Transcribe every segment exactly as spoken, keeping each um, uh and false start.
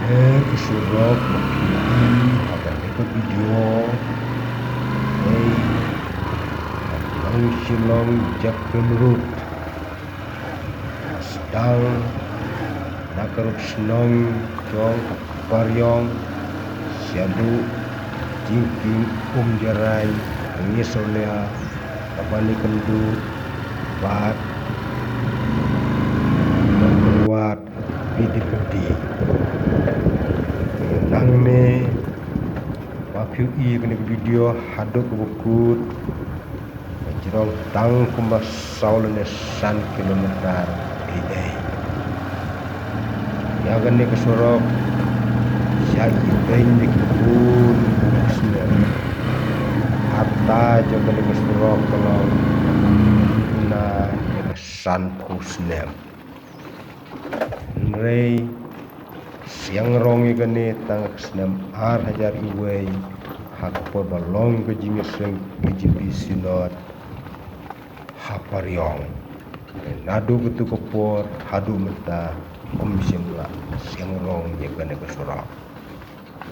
Ka surok ba phi i ha kane ka video, ei, na Nongshillong Jakham Road, sdang na ka road shnong jong ka Pariong shaduh Jingkieng Umjarain, Nongshillong, kaba ïakynduh bad Nongkyrwat P D P D. Nangne ba phi i kane ka video haduh kaba kut, ka jrong tang kumba saw lane san kilometer ei ei. Ïa kane ka surok sha i beiñ da ki bun ki snem. Arta jong kane ka surok ka long na ïa ka sanphew snem. Hynrei shynrang ïa kane tang ka snem ar hajar iwei, ha ka por ba long ka jingïaseng K J P Synod ha Pariong. Naduh katu ka por haduh mynta, ym shym la shynrang ïa kane ka surok.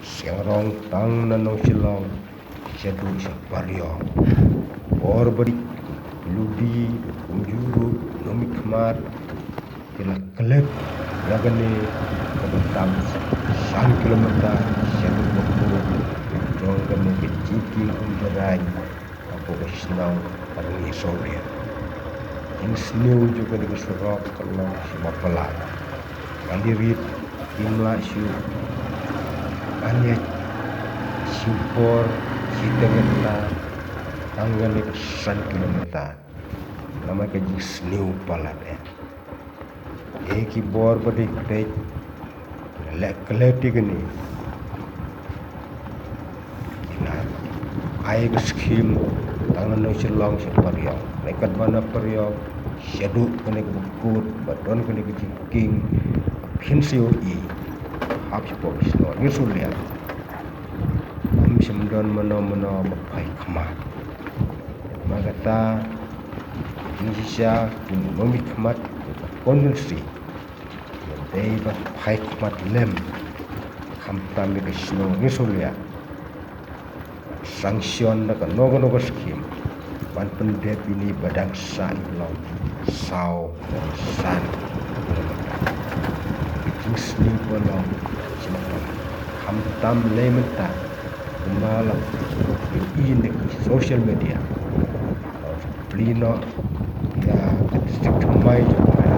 Shynrang tang na Nongshillong shaduh sha Pariong. Bor ba dei, ludi, kumjuh ruh u nongmihkhmat, ki la klet ïa kane kaba tam san kilometer shaduh ba kut jong kane ka Jingkieng Umjarain, hapoh ka shnong Rangi Sohriat. Jingsniew jong kane ka surok ka long shu ba palat. Ka dei rit im lah shuh ban ïa shu por shi teng hektar tang kane ka san kilometer. Namar ka jingsniew palat eh. Eh, ki bor ba dei peit, leh klet ïa kane. Ki la ai ka skhim tang na Nongshillong sha Pariong. Leh katba na Pariong shaduh kane kaba kut ba don kane ka jingkieng, phin sa ïohi hap shapoh ka shnong Nongshillong. Ym shym don mano mano ba phai khmat. Namar kata, jingshisha kum u nongmihkhmat ka constituency, dei ba phai khmat lem, khamtam ïa ka shnong Nongshillong. Sanction da kano kano ka skhim ban pyndep ïa ine i ba dang sah, i ba long saw, san. Jingsniew ba long sngewbha, khamtam lei mynta, kumba la ïohi na ki social media. Plie noh ïa ka district thymmai jong ka,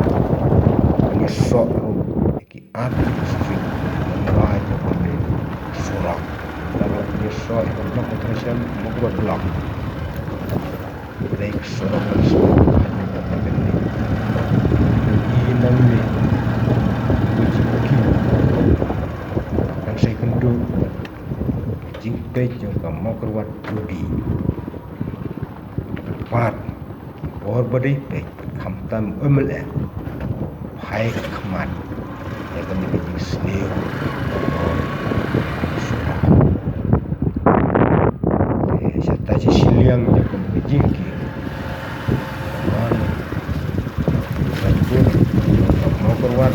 ïasoh ruh ïa ki artylli ki district ban wai ïa kane ka surok. Lada ïasoh ïa ka block operation, Mawkyrwat block. Dei ka surok ka surok ka jong ka block. Ïa nangne, ka jingkiew, kan sa ïakynduh jingpeit jong ka Mawkyrwat ludi. Pat bor ba dei peit, khamtam u M L A, phai khmat ïa kane ka jingsniew. Eh, shata shi shiliang ïa kane ka jingkieng. Namar ka jingkieng ka Mawkyrwat